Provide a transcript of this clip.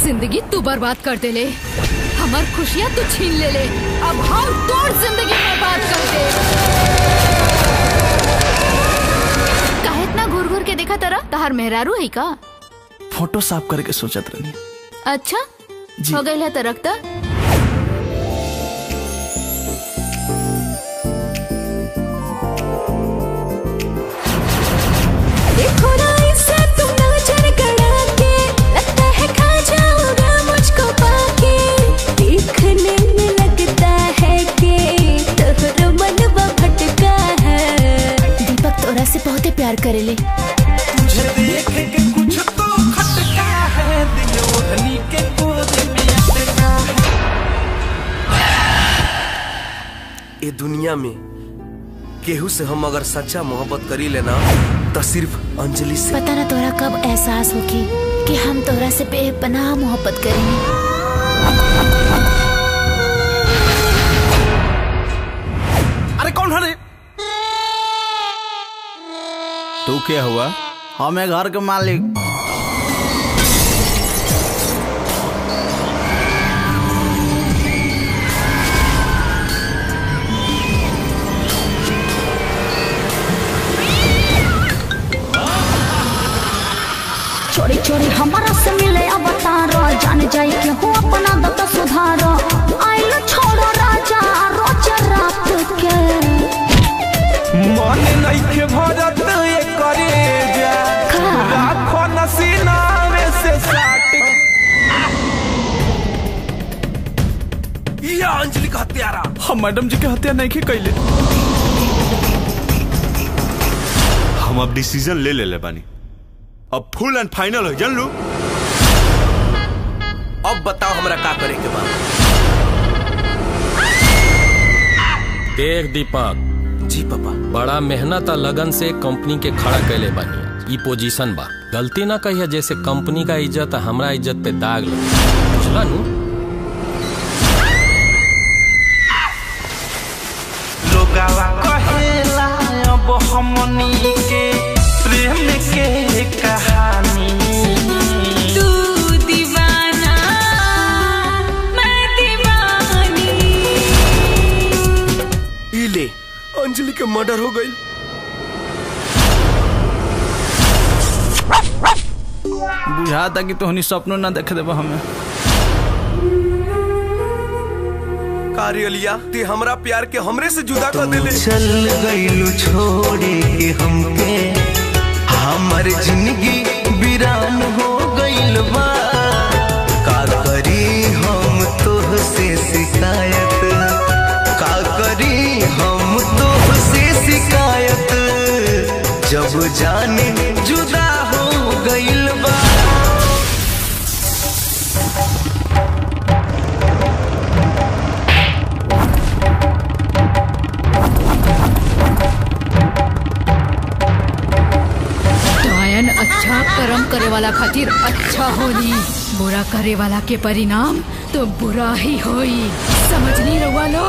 जिंदगी तू बर्बाद कर देले, हमार खुशियाँ तू छीन ले ले, अब हम तोर जिंदगी बर्बाद कर दे। काहे इतना घूर घूर के देखा तारा? तहार मेहरारू है का? फोटो साफ करके सोचत रहनी। अच्छा हो गई है तरकता। देखो ना इसे तुम नजर गड़ा के, लगता है खा जाओगा मुझको पाके। देखने में लगता है कि तोहरो मनवा भटका है। दीपक तोरा से बहुत प्यार करेले। तुझे देख के कुछ तो खटका है, दिल ओढ़नी के गोद में अटका है। ए दुनिया में केहू से हम अगर सच्चा मोहब्बत करी लेना तो सिर्फ अंजलि से। पता ना तोरा कब एहसास होगी कि हम तोरा से बेपनाह मोहब्बत करेंगे। अरे कौन है रे? तू क्या हुआ? हमें घर के मालिक। चोरी चोरी हमारा से मिले अवतार, जान जाए के हो अपना दत सुधार। आइल छोड़ो राजा रोज रात के, मन नइखे भरत ए करे जा, राखो नसीना में से साट। ये अंजलि का हत्यारा। हम मैडम जी के हत्या नहीं कैले। हम अब डिसीजन ले ले बानी, अब फुल एंड फाइनल हो जान लू। अब बताओ हमरा का करे के बा? देख दीपक जी पापा, बड़ा मेहनत और लगन से कंपनी के खड़ा कैले बानी, ई पोजीशन बा। गलती ना कहिया जैसे कंपनी का इज्जत हमरा इज्जत पे दाग लगे, बुझला नू? लोगावा कहेला अब हमनी के प्रेम के कहानी। तू दीवाना मैं दीवानी। इले अंजलि के मर्डर हो गई। बुझाता कि तोहनी सपनों ना देख देबा हमें। कार्यालिया ते हमरा प्यार के हमरे से जुदा कर देले। चल गइलू छोड़े के हमके, हमर जिंदगी वीरान हो गइल बा। का करी हम तोहसे शिकायत, का करी हम तोहसे शिकायत, जब जाने जुदा हो गइल बा। अच्छा कर्म करे वाला खातिर अच्छा होली, बुरा करे वाला के परिणाम तो बुरा ही होई। समझ नहीं रहुआ लोग?